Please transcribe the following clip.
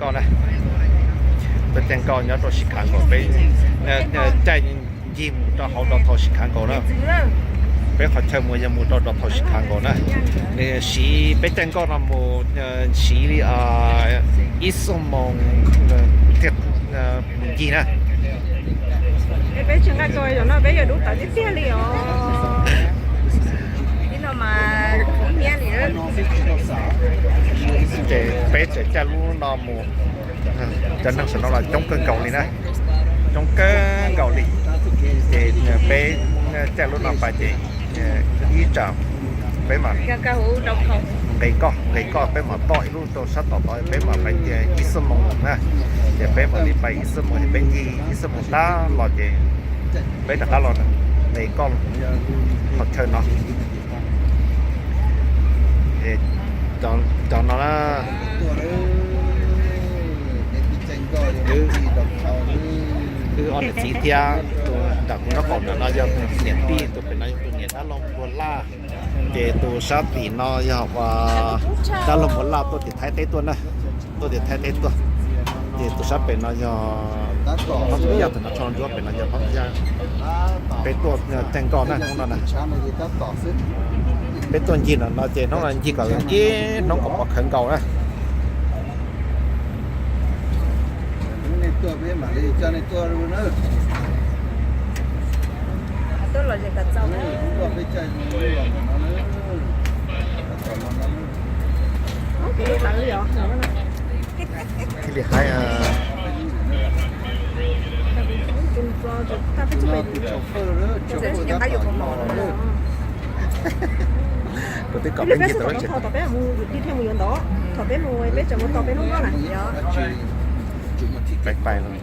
Nkauj na, peb caij nkauj nyob rau Chicago, peb caij ncig mus rau hauv downtown Chicago na. Peb qhov chaw mus yog mus rau downtown Chicago na. Nws siv peb caij nkauj no mus siv li ib xuab moos thiaj mus ncig na. Peb tsis nqaij ko zaum no peb yuav dub tawv tiag tiag li os. Ib no mas ub niab li. Ces peb tseem caij lub no mus, cov neeg saum no los coob kawg nkaus li na, coob kawg nkaus li. Ces peb caij lub no pais ces ib tsam peb mam nqes koj nqes koj, peb mam toj ib lub rau sab tom tod, peb mam pais tias ib xuab moos na. Ces peb mam li pais ib xuab moos, peb ncig ib xuab moos tag los ces peb rov qab los nqes koj qhov chaw no. Cov no na, wb ob niam txiv thiab tus nram kuv nraub qaum ntawm no yog niam tij, tus pem no yog tus niam dab laug Npuag Laj. Ces tus sab tim no yog dab laug Npuag Laj tuaj tim Thaib teb tuaj na, tuaj tim Thaib teb tuaj. Ces tus sab pem no yog Phob Yaj, tus no tsho ntsuab pem no yog Phob Yaj. Peb tuaj caij nkoj na hnub no na. Peb tuaj ncig no no ces hnub no ncig kom ib hnub kom pov khawv nkaus na. Thiaj li hais, kuv twb kom peb ncig tau tsev. Pais pais lawm.